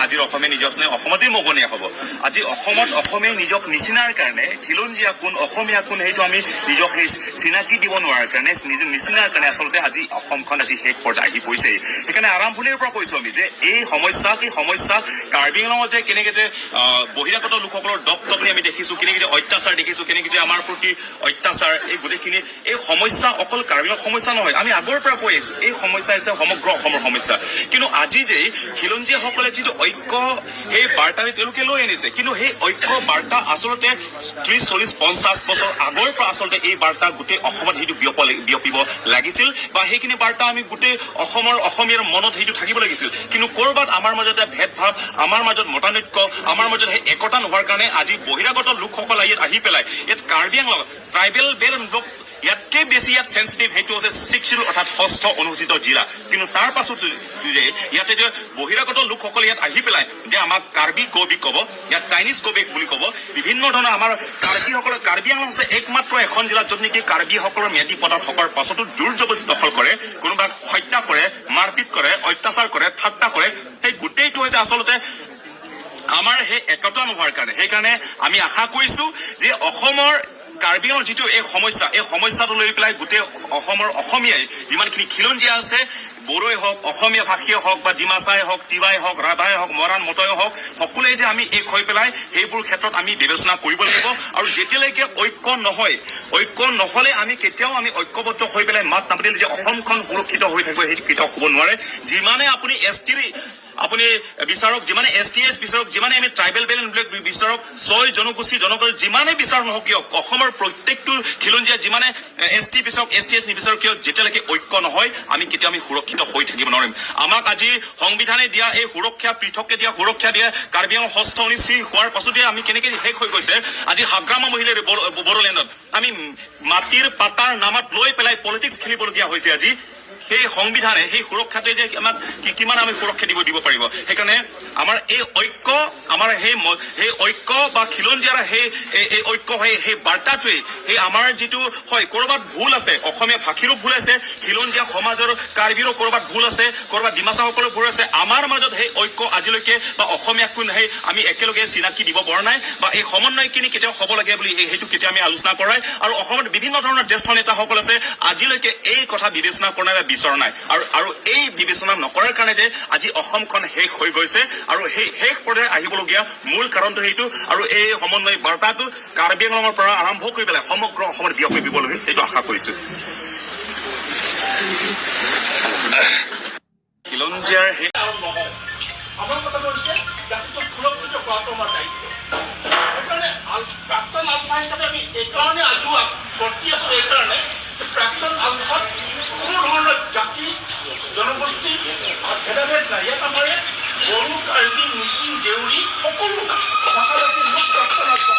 আজিৰ অসমীয়া নিজক চিনাই অসমতেই মগনীয়া হ'ব। আজি অসমত অসমীয়াই নিজক নিচিনাৰ কাৰণে, খিলঞ্জীয়া কোন, অসমীয়া কোন, সেইটো আমি নিজক সেই চিনাকি দিব নোৱাৰাৰ কাৰণে, নিজৰ নিচিনাৰ কাৰণে আচলতে আজি অসমখন আজি শেষ পৰ্যায় আহি পৰিছে। সেইকাৰণে আৰম্ভণিৰ পৰা কৈছো আমি যে এই সমস্যা কাৰ্বি আংলঙত যে কেনেকে যে বহিৰাগত লোকসকলৰ দপদপনি আমি দেখিছো, কেনেকে যে অত্যাচাৰ দেখিছো, কেনেকে যে আমাৰ প্ৰতি অত্যাচাৰ, এই গোটেইখিনি এই সমস্যা অকল কাৰ্বি আংলঙৰ সমস্যা নহয়। আমি আগৰ পৰা কৈ আহিছো, এই সমস্যা হৈছে সমগ্ৰ অসমৰ সমস্যা। কিন্তু আজি যে খিলঞ্জীয়াসকলে যিটো ঐক্য, সেই বাৰ্তা তেওঁলোকে লৈ আনিছে, কিন্তু সেই ঐক্য বাৰ্তা আচলতে 30, 40, 50 বছৰ আগৰ পৰা আচলতে এই বাৰ্তা গোটেই অসমত সেইটো বিয়পিব লাগিছিল বা সেইখিনি বাৰ্তা আমি গোটেই অসমৰ অসমীয়াৰ মনত সেইটো থাকিব লাগিছিল। কিন্তু ক'ৰবাত আমাৰ মাজতে ভেদভাৱ, আমাৰ মাজত মতানৈক্য, আমাৰ মাজত সেই একতা নোহোৱাৰ কাৰণে আজি বহিৰাগত লোকসকল ইয়াত আহি পেলাই ইয়াত কাৰ্বি আংলং ট্ৰাইবেল বেল্ট লোক ইয়াতকে বেছি ইয়াত চেঞ্চিটিভ সেইটো হৈছে ছিক্স শ্বিডিউল, অৰ্থাৎ ষষ্ঠ অনুসূচিত জিলা। কিন্তু তাৰ পাছত যে ইয়াতে যে বহিৰাগত লোকসকল ইয়াত আহি পেলাই যে আমাক কাৰ্বি গবি ক'ব, ইয়াত চাইনিজ গবি বুলি ক'ব, বিভিন্ন ধৰণৰ আমাৰ কাৰ্বিসকলৰ, কাৰ্বি আংলং হৈছে একমাত্ৰ এখন জিলা য'ত নেকি কাৰ্বিসকলৰ ম্যাদী পট্টা থকাৰ পাছতো জোৰ জবৰদস্তি দখল কৰে, কোনোবাক হত্যা কৰে, মাৰপিট কৰে, অত্যাচাৰ কৰে, ঠাট্টা কৰে। সেই গোটেইটো হৈছে আচলতে আমাৰ সেই একতা নোহোৱাৰ কাৰণে। সেইকাৰণে আমি আশা কৰিছো যে অসমৰ কাৰ্বি আংলঙৰ যিটো এই সমস্যা, এই সমস্যাটো লৈ পেলাই গোটেই অসমৰ অসমীয়াই যিমানখিনি খিলঞ্জীয়া আছে, বড়োই হওক, অসমীয়া ভাষীয়ে হওক বা ডিমাচাই হওক, তিৱাই হওক, ৰাভাই হওক, মৰাণ, মটই হওক, সকলোৱে যে আমি এক হৈ পেলাই সেইবোৰ ক্ষেত্ৰত আমি বিবেচনা কৰিব লাগিব। আৰু যেতিয়ালৈকে ঐক্য নহয়, ঐক্য নহ'লে আমি কেতিয়াও আমি ঐক্যবদ্ধ হৈ পেলাই মাত নামাতিলে যে অসমখন সুৰক্ষিত হৈ থাকিব, সেইটো কেতিয়াও হ'ব নোৱাৰে। যিমানে আপুনি এছ টিৰ আপুনি বিচাৰক, যিমানে এছ টি এছ বিচাৰক, যিমানে আমি ট্ৰাইবেল বেল্ট বিচাৰক, ছয় জনগোষ্ঠী জনগোষ্ঠী যিমানে বিচাৰ নহওক কিয়, অসমৰ প্ৰত্যেকটো খিলঞ্জীয়া যিমানে এছ টি বিচাৰক, এছ টি এছ নিবিচাৰক কিয়, যেতিয়ালৈকে ঐক্য নহয়, আমি কেতিয়াও আমি সুৰক্ষিত হৈ থাকিব নোৱাৰিম। আমাক আজি সংবিধানে দিয়া এই সুৰক্ষা, পৃথককে দিয়া সুৰক্ষা দিয়া কাৰ্বি আংলং ষষ্ঠ অনুসূচী হোৱাৰ পাছতে আমি কেনেকে শেষ হৈ গৈছে। আজি হাগ্ৰামা মহিলাৰী বড়োলেণ্ডত আমি মাটিৰ পাতাৰ নামত লৈ পেলাই পলিটিক্স খেলিবলগীয়া হৈছে। আজি সেই সংবিধানে সেই সুৰক্ষাটোৱে যে আমাক কিমান আমি সুৰক্ষা দিব দিব পাৰিব? সেইকাৰণে আমাৰ এই ঐক্য, আমাৰ সেই ঐক্য বা খিলঞ্জীয়াৰ সেই এই ঐক্য, সেই বাৰ্তাটোৱেই সেই আমাৰ যিটো হয়, ক'ৰবাত ভুল আছে, অসমীয়া ভাষীৰো ভুল আছে, খিলঞ্জীয়া সমাজৰ কাৰ্বিৰো ক'ৰবাত ভুল আছে, ক'ৰবাত ডিমাচাসকলৰ ভুল আছে। আমাৰ মাজত সেই ঐক্য আজিলৈকে বা অসমীয়া কোন, সেই আমি একেলগে চিনাকি দিব পৰা নাই বা এই সমন্বয়খিনি কেতিয়াও হ'ব লাগে বুলি সেইটো কেতিয়াও আমি আলোচনা কৰা নাই। আৰু অসমত বিভিন্ন ধৰণৰ জ্যেষ্ঠ নেতাসকল আছে, আজিলৈকে এই কথা বিবেচনা কৰা নাই বা বিচৰা নাই। আৰু এই বিবেচনা নকৰাৰ কাৰণে যে আজি অসমখন শেষ হৈ গৈছে আৰু সেই শেষ পৰ্যায়ে আহিবলগীয়া মূল কাৰণটো সেইটো। আৰু এই সমন্বয় বাৰ্তাটো কাৰ্বি আংলঙৰ পৰা আৰম্ভ কৰি পেলাই সমগ্ৰ অসমত বিয়পি দিব লাগে, সেইটো আশা কৰিছো। খিলঞ্জীয়াৰ সেই আৰু নহয়, আমাৰ কথাটো হৈছে জাতিটোক সুৰক্ষিত কৰাটো আমাৰ দায়িত্ব। সেইকাৰণে প্ৰাক্তন আলফা হিচাপে আমি এইকাৰণে আজিও বৰ্তি আছো, এইকাৰণে যে প্ৰাক্তন আলফাত কোনো ধৰণৰ জাতি জনগোষ্ঠী ভেদাভেদ নাই। ইয়াত আমাৰ ইয়াত বড়ো, কাৰ্বি, মিচিং, দেউৰী সকলো ভাষা ভাষীৰ লোক প্ৰাক্তন আলফা।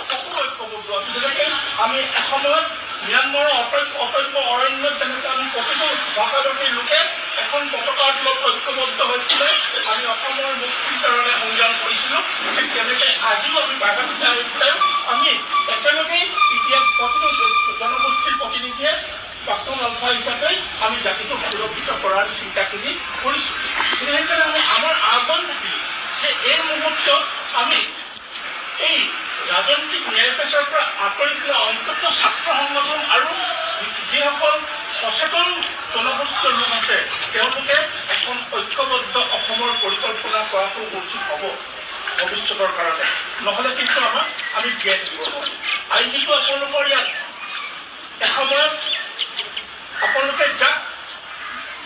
সকলো ঐক্যবদ্ধ। আমি যেনেকৈ আমি এসময়ত ম্যানমাৰৰ অতব্য অতব্য অৰণ্যত যেনেকৈ আমি প্ৰতিটো ভাষা ভাষীৰ লোকে এখন পতাকাৰ তলত ঐক্যবদ্ধ হৈছিলে, আমি অসমৰ মুক্তিৰ কাৰণে সংগ্ৰাম কৰিছিলোঁ, ঠিক তেনেকৈ আজিও আমি বাঘাপিতা আহি পেলাইও আমি একেলগেই এতিয়া প্ৰতিটো জনগোষ্ঠীৰ প্ৰতিনিধিয়ে প্ৰাক্তন আলফা হিচাপে আমি জাতিটোক সুৰক্ষিত কৰাৰ চিন্তাখিনি কৰিছোঁ। গতিকে সেইকাৰণে আমাৰ আহ্বান থাকিল যে এই মুহূৰ্তত আমি এই ৰাজনৈতিক ন্যায় পেচাৰ পৰা আঁতৰি পেলাই অন্ততঃ ছাত্ৰ সংগঠন আৰু যিসকল সচেতন জনগোষ্ঠীয় লোক আছে, তেওঁলোকে এখন ঐক্যবদ্ধ অসমৰ পৰিকল্পনা কৰাটো উচিত হ'ব ভৱিষ্যতৰ কাৰণে। নহ'লে কিন্তু আমি জীয়াই থাকিব নোৱাৰিম। আৰু যিটো আপোনালোকৰ ইয়াত এসময়ত আপোনালোকে যাক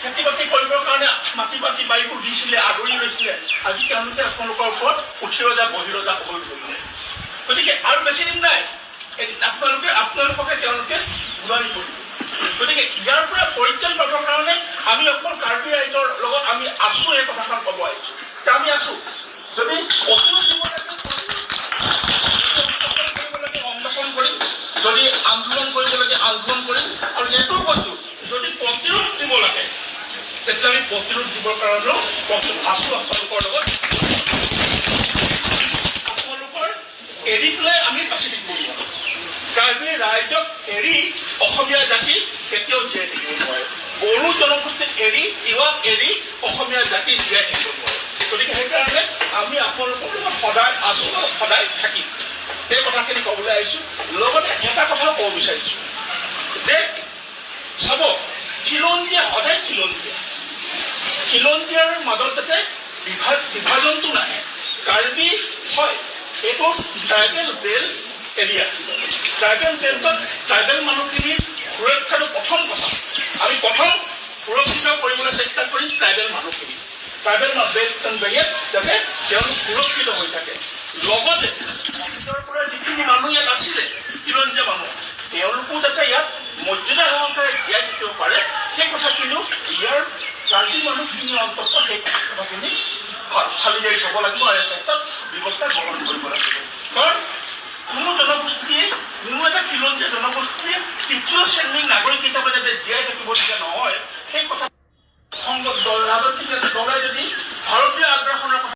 খেতি বাতি কৰিবৰ কাৰণে মাটি বাতি বাৰীবোৰ দিছিলে, আদৰি লৈছিলে, আজি তেওঁলোকে আপোনালোকৰ ওপৰত উঠি ৰজা বহি ৰজা হ'বলৈ ধৰিলে। গতিকে আৰু বেছি দিন নাই, এদিন আপোনালোককে তেওঁলোকে গোলামী কৰিব। গতিকে ইয়াৰ পৰা পৰিত্ৰাণ পাবৰ কাৰণে আমি অকল কাৰ্বি ৰাইজৰ লগত আমি আছো, এই কথাখন ক'ব আহিছো যে আমি আছো। যদি প্ৰতিৰোধ দিব লাগে, কৰিব লাগে, অন্বেষণ কৰিম। যদি আন্দোলন কৰিব লাগে, আন্দোলন কৰিম। আৰু এইটোও কৈছো, যদি প্ৰতিৰোধ দিব লাগে, তেতিয়া আমি প্ৰতিৰোধ দিবৰ কাৰণেও প্ৰস্তুত আছো আপোনালোকৰ লগত। আপোনালোকৰ এৰি পেলাই আমি বাচি থাকিব নোৱাৰো। কাৰ্বি ৰাইজক এৰি অসমীয়া জাতি কেতিয়াও জীয়াই থাকিব নোৱাৰে। বড়ো জনগোষ্ঠীক এৰি, তিৱাক এৰি অসমীয়া জাতি জীয়াই থাকিব নোৱাৰে। গতিকে সেইকাৰণে আমি আপোনালোকৰ লগত সদায় আছোঁ আৰু সদায় থাকিম, এই কথাখিনি ক'বলৈ আহিছোঁ। লগতে এটা কথাও ক'ব বিচাৰিছোঁ যে চাব, খিলঞ্জীয়া সদায় খিলঞ্জীয়া। খিলঞ্জীয়াৰ মাজত যাতে বিভাজনটো নাহে। কাৰ্বি হয়, এইটো ট্ৰাইবেল বেল্ট এৰিয়া। ট্ৰাইবেল বেল্টত ট্ৰাইবেল মানুহখিনিৰ সুৰক্ষাটো প্ৰথম কথা। আমি প্ৰথম সুৰক্ষিত কৰিবলৈ চেষ্টা কৰিম ট্ৰাইবেল মানুহখিনি, ট্ৰাইবেল বেল্ট এৰিয়াত যাতে তেওঁলোক সুৰক্ষিত হৈ থাকে। লগতে অতীতৰ পৰা যিখিনি মানুহ ইয়াত আছিলে, খিলঞ্জীয়া মানুহ, তেওঁলোকো যাতে ইয়াত মৰ্যাদা সহকাৰে জীয়াই থাকিব পাৰে, সেই কথাখিনিও ইয়াৰ কাৰ্বি মানুহখিনিয়ে অন্ততঃ সেই কথাখিনি চালি জাৰি চাব লাগিব আৰু এই ক্ষেত্ৰত ব্যৱস্থা গ্ৰহণ কৰিব লাগিব। কাৰণ কোনো জনগোষ্ঠীয়ে, কোনো এটা খিলঞ্জীয়া জনগোষ্ঠীয়ে তৃতীয় শ্ৰেণীৰ নাগৰিক হিচাপে যাতে জীয়াই থাকিবলগীয়া নহয়, সেই কথা সংগ দল, ৰাজনৈতিক দলে যদি